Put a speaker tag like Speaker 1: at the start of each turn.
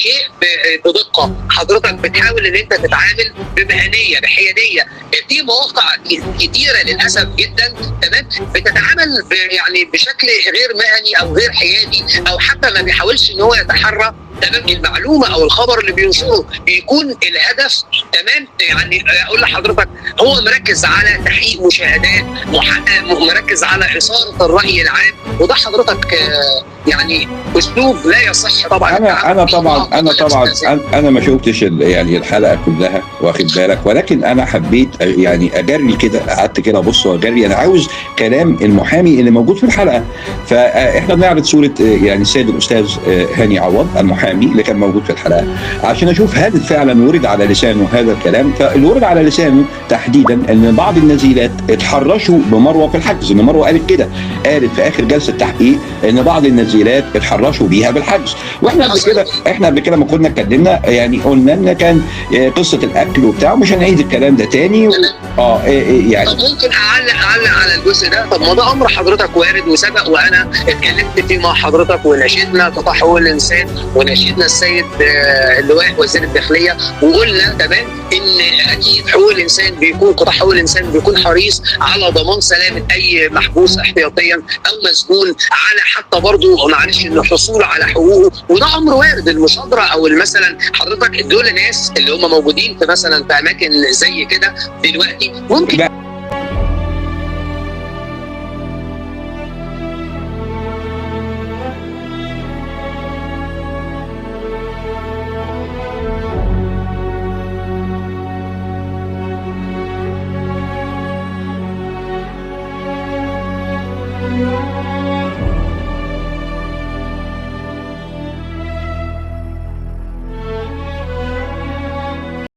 Speaker 1: الشيء بدقة، حضرتك بتحاول ان انت تتعامل بمهنيه بحياديه. في مواقع كتيرة للاسف جدا، تمام، بتتعامل يعني بشكل غير مهني او غير حيادي، او حتى ما بيحاولش ان هو يتحرى، تمام، المعلومة او الخبر اللي بينشره بيكون الهدف، تمام، يعني اقول لحضرتك هو مركز على تحقيق مشاهدات، مركز على اثاره الراي العام، وده حضرتك يعني اسلوب لا يصح طبعا.
Speaker 2: انا طبعا انا ما شفتش يعني الحلقة كلها، واخد بالك، ولكن انا حبيت يعني اجري كده، قعدت كده ابص واجري، انا عاوز كلام المحامي اللي موجود في الحلقة. فاحنا بنعرض صوره يعني السيد الاستاذ هاني عوض المحامي اللي كان موجود في الحلقة، عشان اشوف هل فعلا ورد على لسانه هذا الكلام. فاللي ورد على لسانه تحديدا ان بعض النزيلات اتحرشوا بمروه في الحجز، ان مروه قالت كده، قالت في اخر جلسه تحقيق ان بعض النزيلات اتحرشوا بيها بالحجز. واحنا قبل كده، احنا قبل كده ما كنا اتكلمنا، يعني قلنا ان كان قصة الاكل وبتاع، مش هنعيد الكلام ده تاني. يعني
Speaker 1: طب ممكن اعلق على الجزء ده؟ طب ما ده امر حضرتك وارد وسبق، وانا اتكلمت فيه مع حضرتك، وناشدنا قطاع حقوق الانسان، وناشدنا السيد اللواء وزير الداخلية، وقلنا تمام ان اكيد حقوق الانسان بيكون، قطاع حقوق الانسان بيكون حريص على ضمان سلامه اي محبوس احتياطيا او مسجون، على حتى برضه معلش ان الحصول على حقوقه، وده امر وارد. المشاجره او مثلا حضرتك دول ناس اللي هم موجودين في مثلا في اماكن زي كده دلوقتي ممكن